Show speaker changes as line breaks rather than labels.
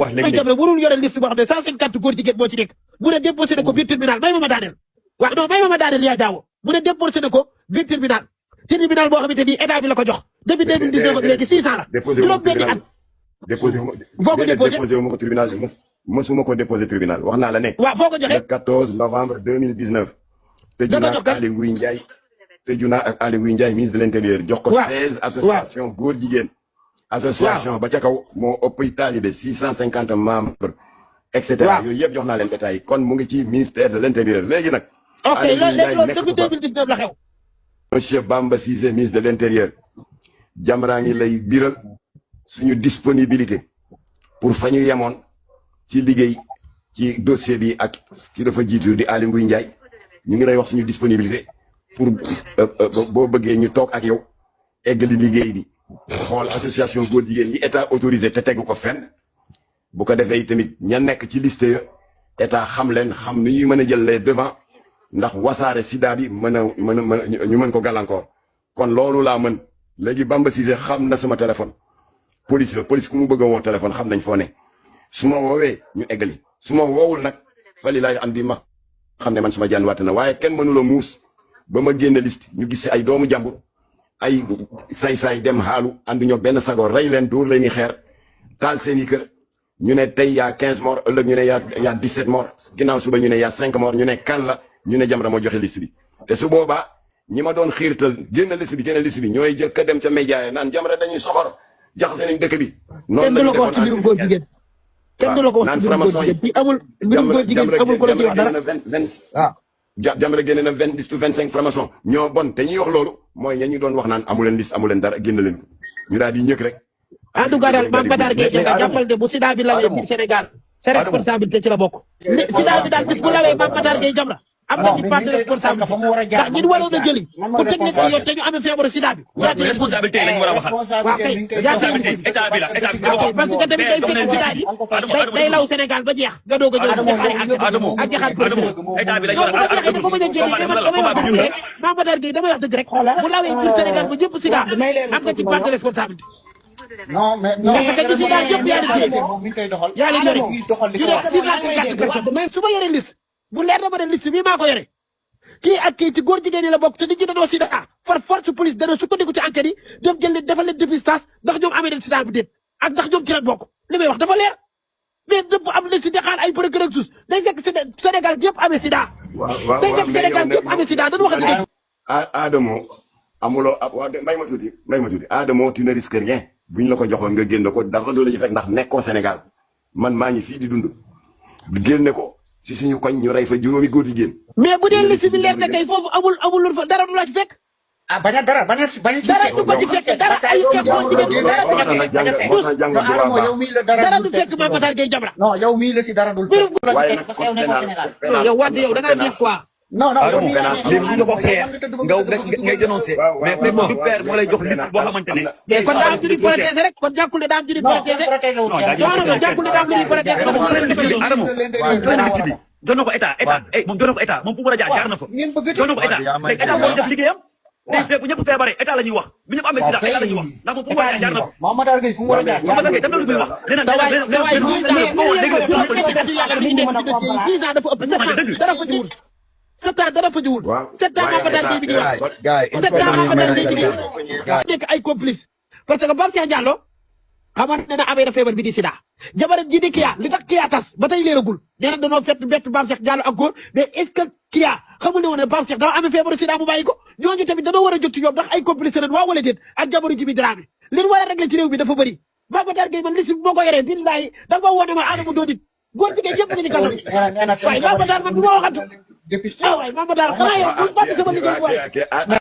wax léegi
Jamra warul yore liste boo xam ne 150 góor jigéen moo ci nekk mu ne déposé na ko biir tribunal may ma daaneel waaw non may ma daaneel yaa jaawo mu ne déposé na ko biir tribunal boo xamante ni état bi la ko jox depuis 2019 ak léegi 600 la juróom benni at foo ko déposé
wu ma ko tribunal mësuma ko déposé tribunal wax naa la ne
waaw foo ko joxe
le 14 novembre 2019 tëju naa ak Aly Ngouille Ndiaye ministre de l'intérieur jox ko 16 association góor jigéen association ba ca kaw moo ëpp taalibe 650 membres et cetera yooyu yëpp jox naa leen détail kon mu ngi ci ministère de l'intérieur léegi nag
ok loolu depuis 2019 la xew
monsieur Bamba Cissé ministre de l'intérieur Jamra ngi lay biral suñu disponibilité pour fa ñu yemoon ci liggéey ci dossier bi ak ci dafa jiitu di Aly Ngouille Ndiaye ñu ngi lay wax suñu disponibilité pour boo bëggee ñu toog ak yow eggali liggéey bi xool association góor jigéen ñi état autorisé te tegu ko fenn bu ko defee tamit ña nekk ci liste ya état xam leen xam ni ñuy mën a jël les devant ndax wasaare sida bi ñu mën ko gàllankoor kon loolu laa mën léegi Bamba Cissé xam na sama téléphone police ku mu bëgg a woo téléphone xam nañ foo ne su ma woowee ñu eggali su ma woowul nag fali laay am di ma xam ne man suma jaan wàtt na waaye kenn mënula muus ba ma génne liste ñu gis ay doomu jàmbur ay say dem xaalu ànd ñoo benn sago rey leen dóor leen ni xeer taal seen i kër ñu ne tey yaa 15 morts ëllëg ñu ne yaa 17 morts ginnaaw suba ñu ne yaa 5 morts ñu ne kan la ñu ne Jamra moo joxe liste bi te su boobaa ñi ma doon xiirtal génn liste bi ñooy jëkk a dem ca média yi naan Jamra dañuy soxor jaxase nañ dëkk bi. noonu la ñu defoon
kenn du la ko wax ci mbirum góor jigéen. kenn du la ko wax ci mbirum góor jigéen bi amul mbirum góor jigéen amul ko la ci wax dara.
waaw Jamra génne na 20 liste 25 francs-maçons ñoo bon te ñuy wax loolu mooy ña ñu doon wax naan amu leen liste amu leen dara génn leen ko ñu daal di ñëkk rek.
en tout cas daal Mame Matar Gueye Jamra jàppal ne bu sida bi lawee biir Sénégal sa responsabilité ci la bokk. sida bi daal bis bu lawee Mame Matar Gueye Jamra am na ci part de responsabilité ndax ñi waroon a jëli pour technique bi yoon te ñu amee feebaru sida bi.
responsabilité lañ war a waxal.
waaw kay
état bi la
parce que tamit day fekk sida bi day law Sénégal ba jeex nga doog a jël ak jaxaat
état bi lañ war
a ko bañ a jëli Mame Matar Gueye damay wax dëgg rek bu lawee biir Sénégal ba ñëpp sida am nga ci part de responsabilité.
non mais
parce que ñu si daal yëpp yaa ngi liggéey yaa ngi yore ñu nekk 650 personnes mais su ma yoree liste bu leer na ma ne liste bii maa ko yore kii ak kii ci góor jigéen ñi la bokk te nit ñi dañoo sida far force police dana sukkandiku ci enquête yi ñoom jël leen defal leen dépistage ndax ñoom amee nañ sida bu déet ak ndax ñoom ci la bokk li may wax dafa leer mais dëpp am na si di xaar ay procureur ak suus day fekk Sénégal yëpp amee sida. day fekk Sénégal yëpp amee sida dañu wax dëgg.
Adamo amuloo may ma tuuti Adamo tu ne risques rien bu ñu la ko joxoon nga génne ko dara du la ci fekk ndax nekkoo Sénégal man maa ngi fii di dund génne ko si suñu koñ ñu rey fa juróomi góor jigéen.
mais bu dee liste bi leer na kay foofu amul lu fa dara du la ci fekk.
dara du ko ci fekk dara ay ceeb boo jigéen
dara du fekk Mame Matar Gueye Jamra.
non yow mii la si dara dul fekk.
waaye
parce que yow nekkoo Sénégal.
yow Wade yow da ngaa neex quoi.
non
Adamo léegi nga ko xeex ngay dénoncé mais du père moo lay jox liste boo xamante ne.
mais kon daa am ju di protéger rek kon jàppul ne daa am ju di protéger. non jàppul ne daa am ju di protéger.
Adamo liste bi jox na ko état moom jox na ko état moom fu mu war a jaar na fa jox na ko état léegi état moo def liggéeyam tey bu ñëpp feebaree état la ñuy wax bu ñëpp amee sida état la ñuy wax ndax moom fu mu war a jaar na fa.
Mame Matar Gueye fu mu war a jaar
Mame Matar Gueye dem na lu muy wax nee
dara fa jiwul. 7 ans Mame Matar Gueye bi di wax. 7 ans Mame Matar Gueye bi di wax. nekk ay complice parce que Pape Cheikh Diallo xamante ne amee na feebar bi di sida jabaram ji di Kia li tax Kia tas ba tey leeragul nee na dañoo bett Pape Cheikh Diallo ak góor mais est-ce que Kia xamul ne woon ne Pape Cheikh dafa amee feebaru sida mu bàyyi ko ñooñu tamit dañoo war a jóg ci ñoom ndax ay complice ren waa wala déet ak jabaru ji bi Dramé li ñu war a régler ci réew bi dafa bëri Mame Matar Gueye man liste bi moo ko yoree billahi da nga ma wone ma Adamo doo nit góor jigéen yëpp ñu ci kaso waaye Mame Matar man du ma waxatu waaye Mame Matar xanaa yow bu bàtt sama liggéey